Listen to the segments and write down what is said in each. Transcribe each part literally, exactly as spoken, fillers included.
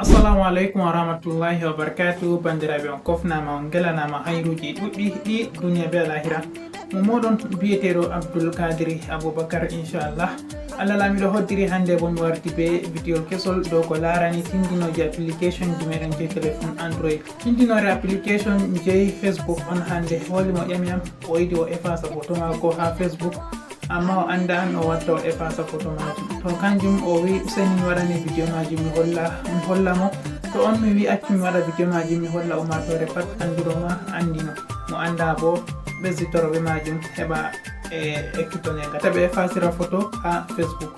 Assalamu aleykum wa rahmatullahi wa barakatuh. Banndiraaɓe, on kofnaama, on ngelanama hayruuji ɗuɗɗi ɗi duniya be alahira. Mo mooɗon biyeteeɗo Abdul Kadiri Abubakar, inchallah. Allah laamiiɗo hoddiri hannde bo mi wardi be video kesol dow ko laarani tindinooji application ji meɗen je téléphone Android. Tindinoore application je Facebook on hannde, holi mo ƴami am, o yiɗi o efface photo maako ha Facebook. Amma o annda no o watta o efface photo majum. To kanjum o wi useni mi waɗane video majum mi holla, mi holla mo. To on mi wi accu mi waɗa video majum mi holla ummatore pat annduɗo ma anndino. Mo annda bo ɓesditoro be majum heɓa e ekkitone ngam ta ɓe effacira photo ha Facebook.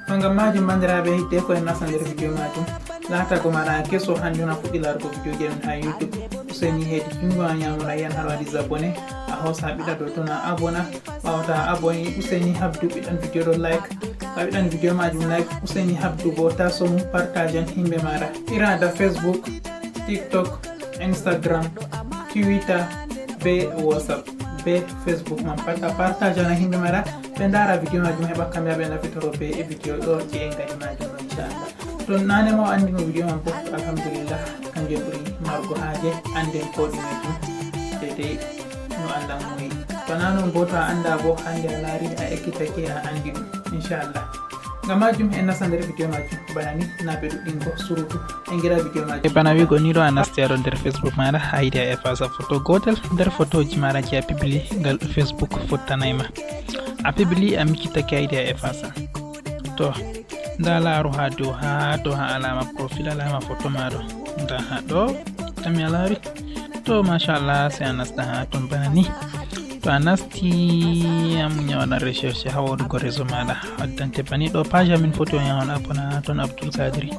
To ngam majum, banndiraaɓe, hidde ko en nasta nder video majum. Laata ko maɗa keso hannde on a fuɗɗi laarugo video je men ha YouTube. Useni hedi jungo a nyamo a yan har waɗi abonné. A hosa ɓiɗa dow ton a abona. Ɓawo ta a aboni, useni habdu ɓiɗan video ɗo like. A ɓiɗan video majum like, useni habdu bo ta somu partage an himɓe maɗa. Ira da Facebook, TikTok, Instagram, Twitter, be WhatsApp, be Facebook man pat a partage ana himɓe maɗa. Ɓe ndara video majum heɓa kamɓe ɓe nafitoro be e video ɗo je en ngadi majum ɗo, inchallah. To nane ma o anndino video man fof, alhamdulillah, kanjum ɓuri margo haaje annden ko ɗume ɗum. Dedei no Allah moyi. To na non bo to a annda bo hannde a laari a ekkitake a anndi ɗum, inchallah. Ngam majum en nasta nder video majum bana ni na be ɗuɗɗingo surutu. En ngira video majum. E bana wigo ni ɗo a nasti aɗo nder Facebook maɗa a yiɗi a efface photo gotel nder photoji maɗa je a publie ngal Facebook fottanay ma. A publie a miccitake a yiɗi a efface. To nda laaru ha dow ha to ha alama profil alama photo maɗo. Nda ha ɗo tami a laari. To machallah, sey a nasta ha ton bana ni. To a nasti a munya waɗa recherche ha woɗugo réseau maɗa. Addante bani ɗo page amin foti on yaha on abona ha ton Abdul Kadiri.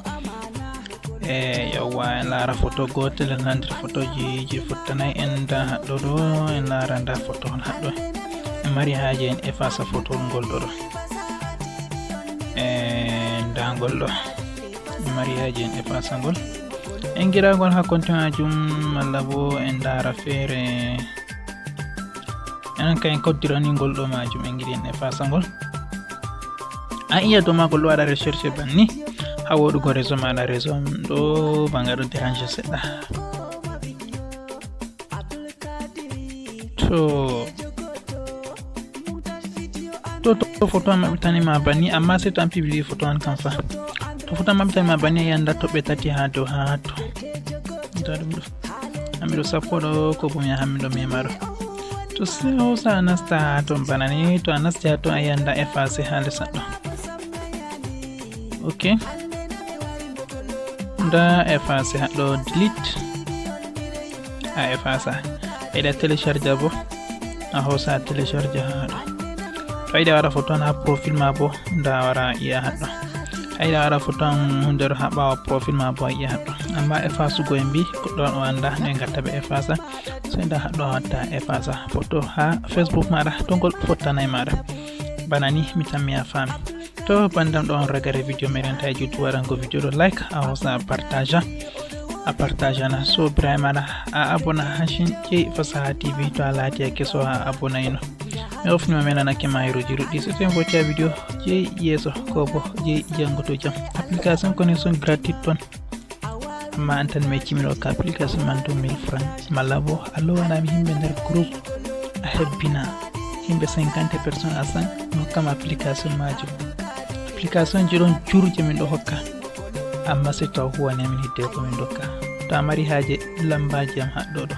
E yawwa, en laara photo gotel, en nandira photoji je fottanay en. Nda haɗɗo ɗo en laara nda photo on haɗɗo. En mari haaje en efface photo ngol ɗo ɗo. E nda ngol ɗo. En mari haaje en efface ngol. En ngira ngol ha compte majum malla bo en ndaara feere. Enen kay en koddirani ngol ɗo majum en ngiɗi en efface ngol. A iya dow magol ɗo waɗa recherche banni ha woɗugo réseau maɗa, réseau am ɗo banga ɗo dérange seɗɗa. To to to photo am maɓɓitani ma banni, amma sey to an publie photo an kam fa. To photo am maɓɓitani ma banni a yanda toɓɓe tati ha dow ha to. Nda ɗum ɗo. Hamiɗo sappo ɗo ko bo mi yaha hamiɗo mema ɗo. To sewsa a nasta ha ton bana ni, to a nasti ha ton a yanda efface ha les ɗo. Ok. Nda efface ha ɗo, delete. A efface. A yiɗa télécharge bo a hosa télécharge ha ɗo. To a yiɗa waɗa photo an ha profil ma bo nda wara iya ha ɗo. A yiɗa waɗa photo an hunde ɗo ha ɓawo profil ma bo a iya ha ɗo. Amma efface go en mbi goɗɗo on o anda no e gatta ɓe efface. Sey nda ha ɗo a watta efface photo ha Facebook maɗa to ngol fottanay maɗa. Bana ni mi tammi a faami. To bandam ɗo on ragare video meɗen ta juutu waɗango video ɗo like a hosa partage a partage ana so Ibrahima ana a abona hashin je fasaha T V to a laati a keso a abonayno. Mi ofnima mi nanake ma yeruji ruɗɗi so ten focca video je yeeso ko bo je jango to jam. Application connexion gratuit ton. Amma an tan mi accimi ɗo ka application man dow mille francs malla bo a lowanami himɓe nder groupe a hebbina himɓe cinquante personnes à cent mi hokkama application majum. Application ji ɗon juruje min ɗo hokka amma si to a huwani amin hidde ko min dokka. To a mari haaje lambaji am haɗɗo ɗo.